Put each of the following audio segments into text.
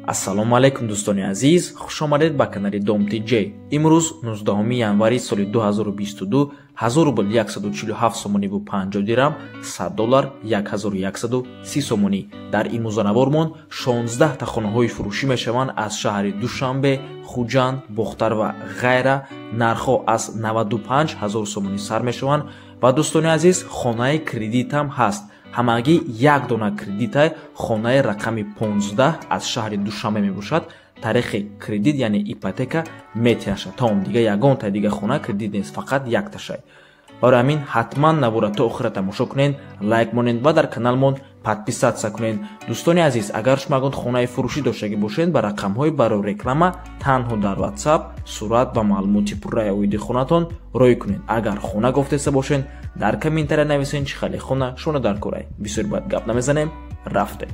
Ассалому алайкум дӯстони азиз, хуш омадед ба канали Дом ТЖ. Имрӯз 19 январи соли 2022, 1000 рубл 147 сомонӣ ва 50 дирам, 100 доллар 1130 сомонӣ. Дар имрӯзанавормон 16 та хонаҳои фурӯшӣ мешаванд аз шаҳри Душанбе, Хуҷанд, Бохтар ва ғайра. Нархҳо аз 95 ҳазор сомонӣ сар мешаванд ва дӯстони азиз, хонаи кредитам ҳаст. Ҳамагӣ як дона кредитай хонаи рақами 15 аз шаҳри Душанбе мебошад. Таърихи кредит, яъне ипотека метиҳашад. Тамом, дига ягонта дига хона кредит нест, фақат якташай. Барои ҳамин ҳатман навора то охира тамошо кунед, лайк монед ва дар каналмон подписаться кунед. Дӯстони азиз, агар шумо ягон хонаи фурӯшӣ доштагӣ бошед, ба рақамҳои барои реклама танҳо дар WhatsApp сурат ва маълумоти пурраи оиди хонатон рӯй кунед. Агар хона гуфтеста бошед, дар комментария нависед чӣ хеле хона шумо дар корай. Бисёр бад гап намезанем, рафтем.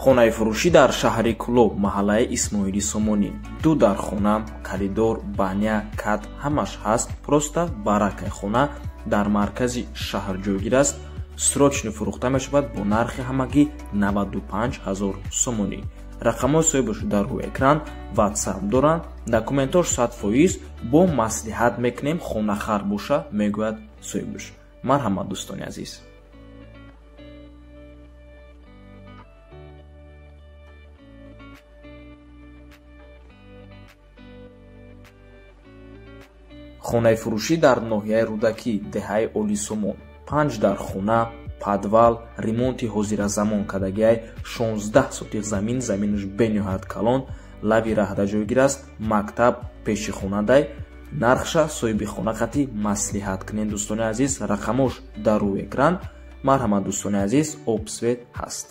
Хонаи фурӯшӣ дар шаҳри Кӯлоб, маҳаллаи Исмоили Сомонӣ. Ду дар хона, коридор, баня, кат ҳамаш ҳаст. Просто баракай хона дар маркази шаҳр ҷойгир аст. Срочно фурӯхта мешавад бо нархи ҳамагӣ 95 ҳазор сомонӣ. Рақамҳои соҳибаш дар рӯи экран, WhatsApp доранд. Документош 100% бо маслиҳат мекунем, хонахар боша, мегӯяд соҳибаш. Марҳамат дӯстони азиз. Хонаи фурӯшӣ дар ноҳияи Рӯдакӣ, деҳаи Олисомон. 5 дар хона, подвал, ремонти ҳозиразамон кардагиай, 16 сотих замин, заминаш бениҳоят калон, лаби раҳда ҷойгир аст, мактаб пеши хонадай. Нархша соҳиби хона қатӣ маслиҳат кунед дӯстони азиз, рақамош дар рӯи экран. Марҳамат дӯстони азиз, обсвет ҳаст.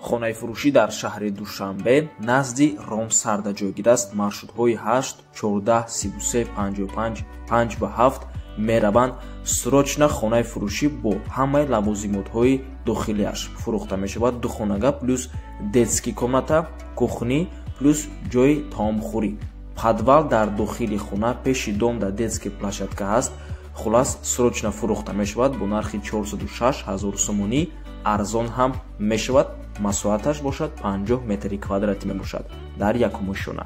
Хонаи фурӯшӣ дар шаҳри Душанбе назди Ромсарда ҷойгир аст. Маршрутҳои 8, 14, 33, 55, 5 ва 7 мераванд. Срочно хонаи фурӯшӣ бо ҳамаи лавозимотҳои дохилиаш фурӯхта мешавад. Ду хонага плюс детский комната, кухни плюс ҷои таомхӯрӣ. Подвал дар дохили хона пеши дом дар детский площадка ҳаст. Хулас срочно фурӯхта мешавад бо нархи 406 ҳазор сомонӣ. Арзон ҳам мешавад. Масоҳаташ бошад 50 метри квадратӣ мебошад дар якум ошёна.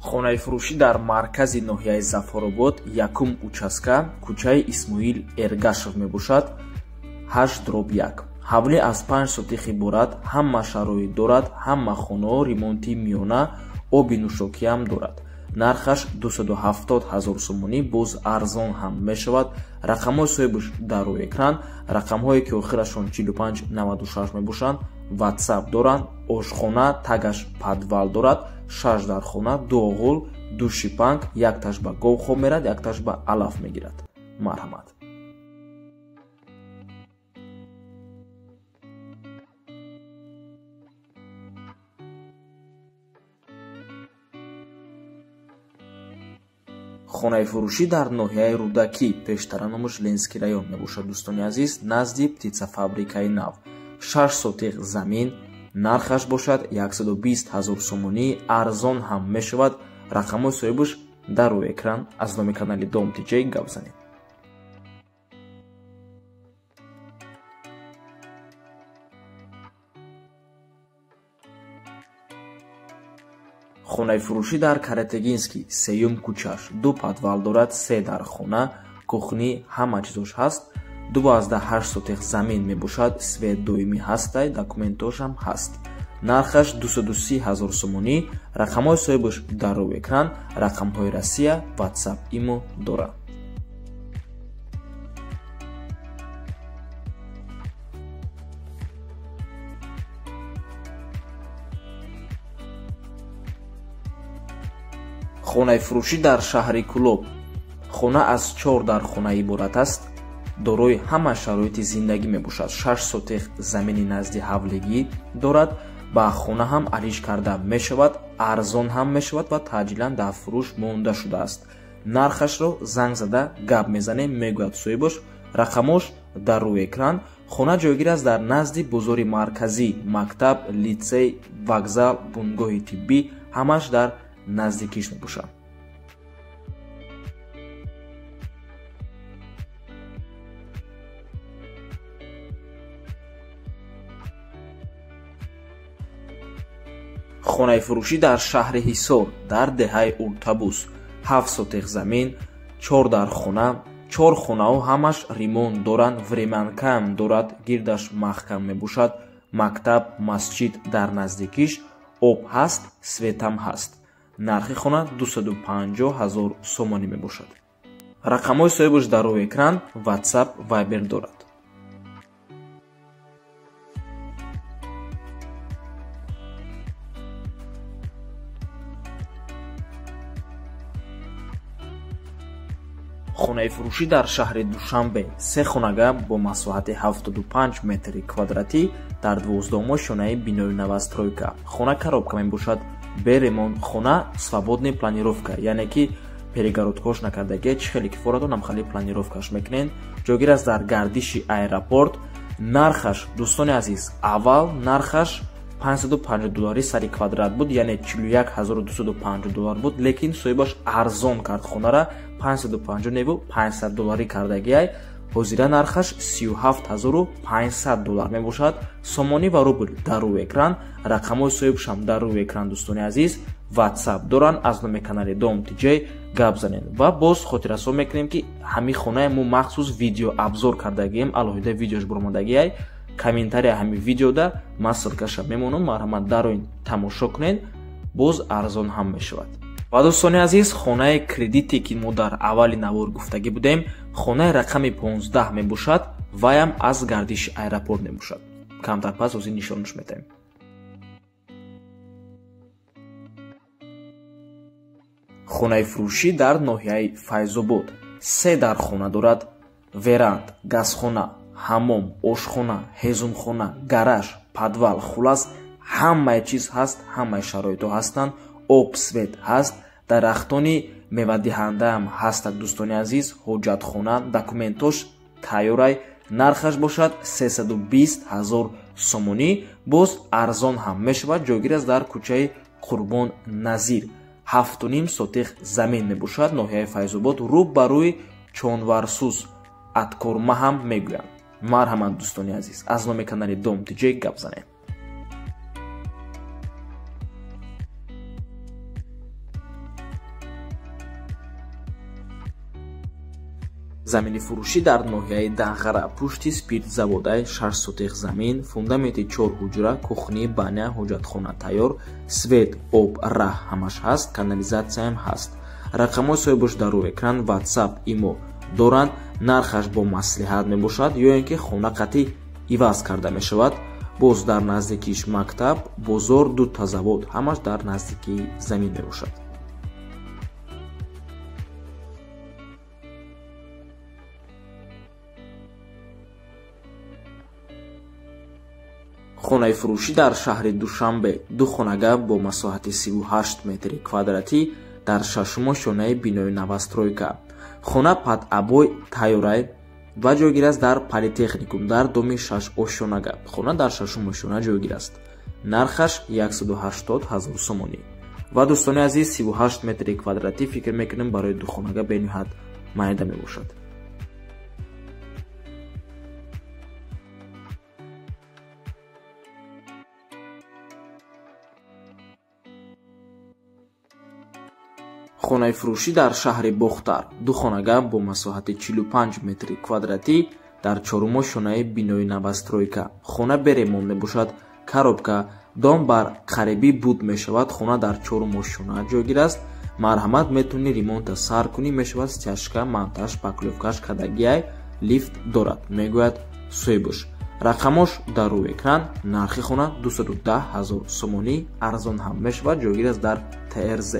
Хонаи фурӯшӣ дар маркази ноҳияи Зафаробод, якум участка, кӯчаи Исмоил Эргашев мебошад, 8/1. Ҳавлӣ аз 5 сотих иборат, ҳама шароит дорад, ҳама хонаҳо ремонти миёна, оби нӯшокиам дорад. Нархаш 270 ҳазор сомонӣ, боз арзон ҳам мешавад. Рақамҳои соҳибаш дар рӯи экран, рақамҳое ки охирашон 4596 мебошанд, WhatsApp доранд. Ошхона тагаш подвал дорад, 6 дар хона, 2 оғул, 2 шипанг, якташ ба говхоб мерад, якташ ба алаф мегирад. Марҳамат. Хонаи фурӯшӣ дар ноҳияи Рӯдакӣ, пештара номаш Ленский район мебошад дӯстони азиз, назди птицафабрикаи нав. 6 сотих замин, нархаш бошад 120 ҳазор сомонӣ, арзон ҳам мешавад. Рақамҳои соҳибаш дар рӯи экран. Аз номи канали Дом ТЖ гап занед. Хонаи фурӯшӣ дар Каратегинский, сеюм кӯчаш, 2 подвал дорад, 3 дар хона, кухни, ҳама чизош ҳаст. 28 сотих замин мебошад, свет доимӣ ҳастай, документошам ҳаст. Нархаш 230 ҳазор сомонӣ, рақамҳои соҳибаш дар рӯи экран, рақамҳои Россия, WhatsApp, Имо дорад. Хонаи фурӯшӣ дар шаҳри Кӯлоб. Хона аз 4 дар хона иборат аст, дорои ҳама шароити зиндагӣ мебошад. 6 сотих замини назди ҳавлигӣ дорад, ба хона ҳам алиш карда мешавад. Арзон ҳам мешавад ва таъҷилан дар фурӯш монда шудааст. Нархашро занг зада гап мезанем, мегӯяд соҳибаш. Рақамош дар рӯи экран. Хона ҷойгир аст дар назди бозори марказӣ, мактаб, литсей, вокзал, бунгоҳи тиббӣ, ҳамаш дар наздикиш мебошад. Хонаи фурӯшӣ дар шаҳри Ҳисор, дар деҳаи Уртабус, 7 сотих замин, 4 дархона, 4 хонаҳо ҳамаш ремонт доранд, времянкаам дорад, гирдаш маҳкам мебошад, мактаб, масҷид дар наздикиш, об ҳаст, светам ҳаст. Нархи хона 250 000 сомонӣ мебошад. Рақамҳои соҳибаш дар рӯи экран, WhatsApp, Viber дорад. Хонаи фурӯшӣ дар шаҳри Душанбе, 3 хонага бо масоҳати 75 метри квадратӣ дар 12 ошёнаи бинои новостройка. Хона коробка мебошад, бе ремонт, хона свободный планировка, яъне ки перегородкош накардагия, чӣ хеле ки форадон ҳам хеле планировкаш мекунед. Ҷойгир аст дар гардиши аэропорт. Нархаш, дӯстони азиз, аввал нархаш 550 доллари сари квадрат буд, яъне 41250 доллар буд, лекин соҳибаш арзон кард хонара, 550 неву 500 долларӣ кардагиай. Ҳозира нархаш 37500 доллар мебошад. Сомонӣ ва рубл дар рӯи экран, рақамҳои соҳибшам дар рӯи экран. Дӯстони азиз, WhatsApp доранд, аз номи канали Дом ТЖ гап занед. Ва боз хотиррасон мекунем, ки ҳамин хонаи мо махсус видео обзор кардагием, алоҳида видеош баромадагиай. Комментария ҳамин видеода ман ссылкаша мемонам, марҳамат дароин тамошо кунед, боз арзон ҳам мешавад. Ва дӯстони азиз, хонаи кредите ки мо дар аввали навор гуфтагӣ будем, хонаи рақами 15 мебошад, ваям аз гардиши аэропорт мебошад. Камтар пас ҳозир нишонаш метаҳем. Хонаи фурӯшӣ дар ноҳияи Файзобод, 3 дархона дорад, веранд, газхона, ҳаммом, ошхона, ҳезумхона, гараж, подвал, хулас ҳамаи чиз ҳаст, ҳамаи шароитҳо ҳастанд, об, свет ҳаст, дарахтони мевадиҳандаам ҳастанд. Дӯстони азиз, ҳоҷатхона, документош тайёрай. Нархаш бошад 320 000 сомонӣ, боз арзон ҳам мешавад. Ҷойгир аст дар кӯчаи Қурбон Назир, 7,5 сотих замин мебошад, ноҳияи Файзобод, рӯ ба рӯи Чонварсуз, Аткорма ҳам мегӯянд. Марҳамат, дӯстони азиз, аз номи канали Дом ТЖ гап занед. Замини фурӯшӣ дар ноҳияи Данғара, пушти спиртзаводай, 6 сотих замин, фундаменти 4 ҳуҷра, кухни, баня, ҳоҷатхона тайёр, свет, об, раҳ ҳамаш ҳаст, канализатсияам ҳаст. Рақамҳои соҳибаш дар рӯи экран, WhatsApp, имо доранд. Нархаш бо маслиҳат мебошад, ё ин ки хона қатъӣ иваз карда мешавад. Боз дар наздикиш мактаб, бозор, дута завод, ҳамаш дар наздикии замин мебошад. Хонаи фурӯшӣ дар шаҳри Душанбе, 2 хонага бо масоҳати 38 метри квадратӣ дар 6 ошёнаи бинои новостройка. Хона под обой тайёрай ва ҷойгир аст дар политехникум, дар доми 6 ошёнага. Хона дар 6 ошёна ҷойгир аст. Нархаш 180 000 сомонӣ. Ва дӯстони азиз, 38 метри квадратӣ фикр мекунем барои 2 хонага бениҳоят майда мебошад. Хонаи фурӯшӣ дар шаҳри Бохтар, 2 хонага бо масоҳати 45 метри квадратӣ дар 4 ошёнаи бинои новостройка. Хона бе ремонт мебошад, коробка, дом бар қарибӣ буд мешавад. Хона дар 4 ошёна ҷойгир аст. Марҳамат, метавонӣ ремонта сар кунӣ, мешавад стяжка, монтаж, шпаклёвкаш кардагиай, лифт дорад, мегӯяд соҳибаш. Рақамош дар рӯи экран. Нархи хона 210 000 сомонӣ, арзон ҳам мешавад, ҷойгир аст дар ТРЗ.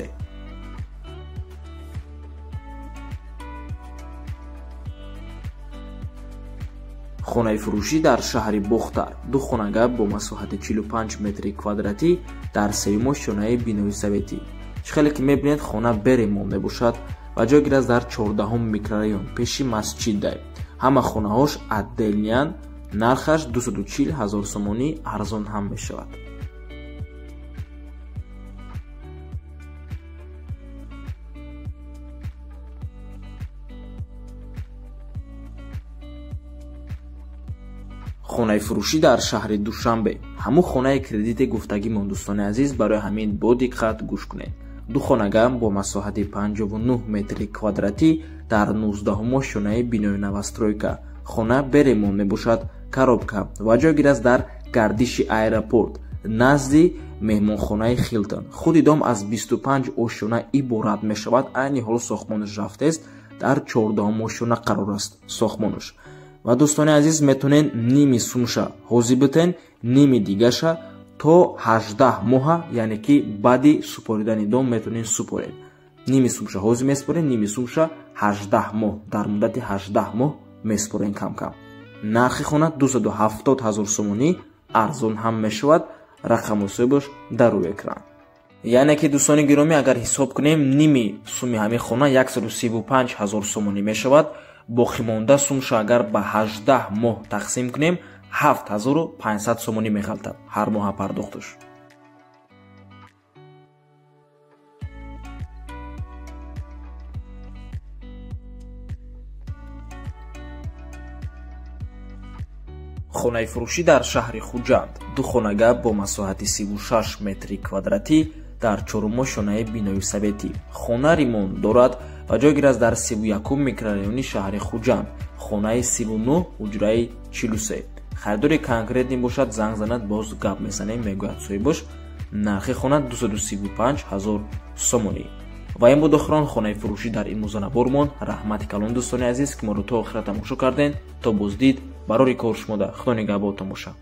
Хонаи фурӯшӣ дар шаҳри Бохтар. Ду хонага бо масоҳати 45 метри квадратӣ дар сеюм ошёнаи бинои советӣ. Чӣ хеле ки мебинед, хона беремон мебошад ва ҷойгир аст дар 14 микрорайон пеши масҷиддай. Ҳама хонаҳош отдельныянд, нархаш 240 ҳазор сомонӣ, арзон ҳам мешавад. Хонаи фурӯшӣ дар шаҳри Душанбе. Ҳамун хонаи кредити гуфтагимон, дӯстони азиз, барои ҳамин бо диққат гӯш кунед. Ду хонага бо масоҳати 59 метри квадратӣ дар 19 ошёнаи бинои новостройка. Хона беремон мебошад, коробка ва ҷойгир аст дар гардиши аэропорт назди меҳмонхонаи Хилтон. Худи дом аз 25 ошёна иборат мешавад. Айни ҳол сохтмонаш рафтест, дар 14 ошёна қарор аст сохтмонаш. Ва дӯстони азиз, метавонед ними сумша ҳозир битен, ними дигаша то 18 моҳа, яъне ки баъди супоридани дом метавонед супоред. Ними сумша ҳозир месупоред, ними сумша 18 моҳ, дар муддати 18 моҳ месупоред кам-кам. Нархи хона 270 ҳазор сомонӣ, арзон ҳам мешавад. Рақаму ҳисобаш дар рӯи экран. Яъне ки дӯстони гиромӣ, агар ҳисоб кунем, ними суми ҳамин хона 135 ҳазор сомонӣ мешавад. Боқимонда сумша агар ба 18 моҳ тақсим кунем, 7500 сомонӣ меғалтад ҳар моҳа пардохташ. Хонаи фурӯшӣ дар шаҳри Хуҷанд. Ду хонага бо масоҳати 36 метри квадратӣ дар чорум ошёнаи бинои советӣ. Хона ремонт дорад ва ҷойгир аст дар 31 микрорайони шаҳри Хуҷанд, хонаи 39, ҳуҷраи 43. Харидори конкретный бошад, занг занад, боз гап мезанем, мегӯяд соҳибаш. Нархи хона 235 ҳазор сомонӣ. Ва ин буд охирон хонаи фурӯшӣ дар имрӯзанабормон. Раҳмати калон дӯстони азиз, ки моро то охира тамошо карден. То боздид, барори кор шумода. Худо нигаҳбонтон бошад.